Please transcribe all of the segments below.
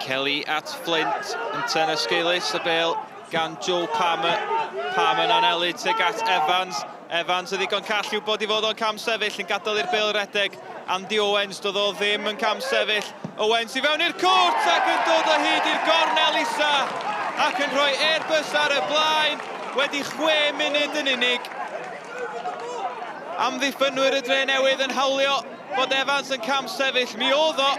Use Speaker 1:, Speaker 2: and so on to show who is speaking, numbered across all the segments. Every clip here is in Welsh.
Speaker 1: Kelly at Flint yn ten esgeulus y bel gan Joe Palmer. Palmer yn anelu tuag at Evans. Evans yn ddigon call i'w bod i fod o'n cam sefyll yn gadael i'r bel redeg. Andy Owens doedd o ddim yn cam sefyll. Owens i fewn i'r cwrt ac yn dod o hyd i'r gornel isa ac yn rhoi Airbus ar y blaen wedi 6 munud yn unig. Amddiffynwyr y Dre Newydd yn hawlio bod Evans yn cam sefyll. Mi oedd o.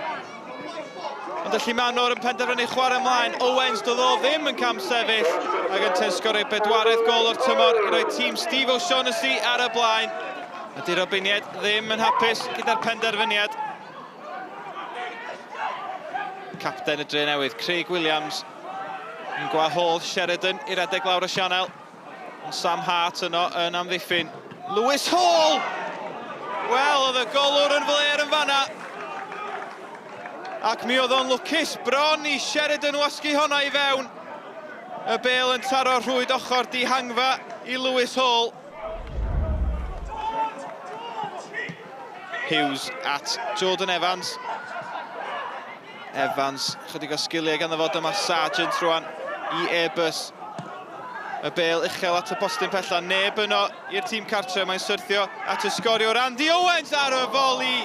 Speaker 1: Ond y Llumanwr yn penderfynu chwarae ymlaen. Owens doedd o ddim yn cam sefyll ac yn sgorio bedwaredd gol o'r tymor i roi tîm Steve O'Shaughnessy ar y blaen. Ydy'r Robiniaid ddim yn hapus gyda'r penderfyniad. Capten y Dre Newydd, Craig Williams, yn gwahodd Sheridan i redeg lawr y sianel. Ond Sam Hart yno yn amddiffyn. Lewis Hall! Wel, oedd y golwr yn fler yn fanna. Ac mi oedd o'n lwcus bron i Sheridan wasgu honna i fewn. Y bel yn taro rhwyd ochr dihangfa i Lewis Hall. Hughes at Jordan Evans. Evans, chydig o sgiliau ganddo fo, dyma Sargent rwan i Airbus. Y bel uchel at y postyn pella, neb yno i'r tîm cartre, mae'n syrthio at y sgoriwr Andy Owens ar y foli.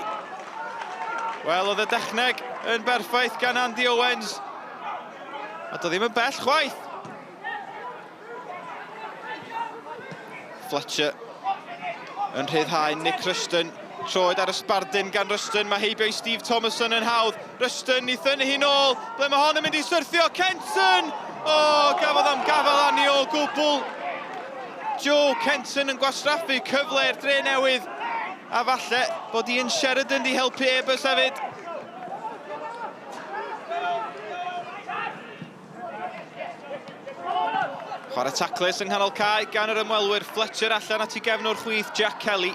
Speaker 1: Wel, oedd y dechneg yn berffaith gan Andy Owens. A do ddim yn bell chwaith. Fletcher yn rhyddhau Nick Rushton. Troed ar y sbardun gan Rushton. Mae heibio i Steve Thomason yn hawdd. Rushton i thynnu hi'n ôl. Ble mae hon yn mynd i syrthio? Kenton! O, oh, gafodd am gafael arni o gwbl. Joe Kenton yn gwastraffu cyfle i'r Dre Newydd. A falle bod Ian Sheridan di helpu Airbus hefyd. Chwarae taclus yng nghanol cae gan yr ymwelwyr. Fletcher allan at ei gefnwr chwith, Jack Kelly.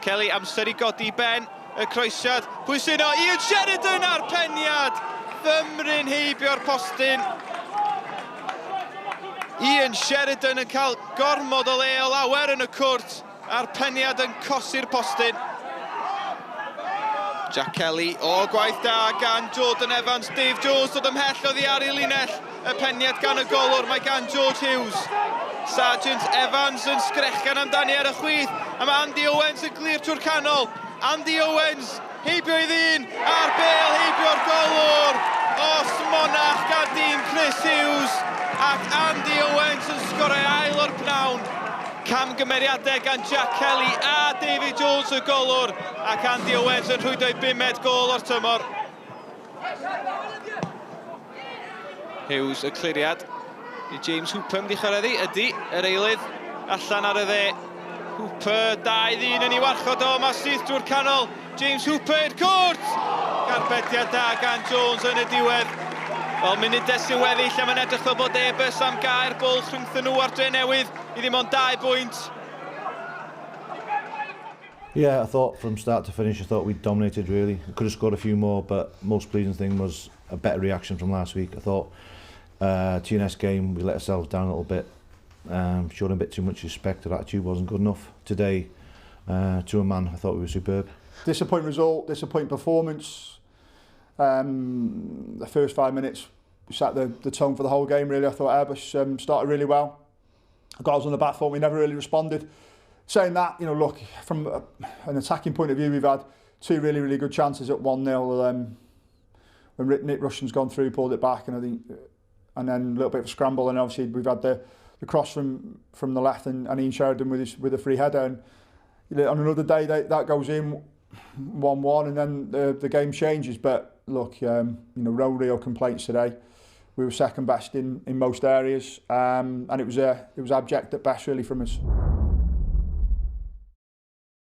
Speaker 1: Kelly amser i godi ben y croesiad. Pwy sy'n o? Ian Sheridan a'r peniad! Fymryn heibio'r postyn. Ian Sheridan yn cael gormod o le o lawer yn y cwrt. A'r peniad yn cosi'r postyn. Jack Kelly, o gwaith da gan Jordan Evans. Dave Jones dod ymhell oddi ar ei linell. Y peniad gan y golwr, mae gan George Hughes. Sargent Evans yn sgrechian amdani ar y chwith. A mae Andy Owens yn glir trwy'r canol. Andy Owens heibio i ddyn, a'r bel heibio'r golwr. Os Monach gan dîm Chris Hughes, ac Andy Owens yn sgorio ail o'r pnawn. Camgymeriadau gan Jack Kelly a David Jones y golwr, ac Andy Owens yn rhwydo ei bumed gol o'r tymor. Hughes y cliriad i James Hooper mynd i chwarae ddi, ydy, yr eilydd allan ar y dde. Hooper, dau ddyn yn ei warchod o, mae syth drwy'r canol. James Hooper i'r cwrt! Garbediad da gan Jones yn y diwedd. Wel, munudau sy'n weddill a mae'n edrych fel bod Airbus am gael bwlch rhyngthyn nhw a'r Dre Newydd i ddim ond 2 bwynt.
Speaker 2: Yeah, I thought from start to finish, I thought we dominated really. We could have scored a few more, but most pleasing thing was a better reaction from last week. I thought TNS game, we let ourselves down a little bit, showed a bit too much respect. Our attitude wasn't good enough. Today, to a man, I thought we were superb.
Speaker 3: Disappointing result, disappointing performance. The first 5 minutes set the tone for the whole game, really. I thought Airbus started really well. Got us on the back foot, we never really responded. Saying that, you know, look, from an attacking point of view, we've had two really, really good chances at 1-0. When Nick Rushton's gone through, pulled it back, and I think, and then a little bit of a scramble, and obviously we've had the cross from the left, and Ian Sheridan with a free header. And you know, on another day that goes in 1-1, and then the game changes. But look, you know, no real complaints today. We were second best in most areas, and it was abject at best really from us.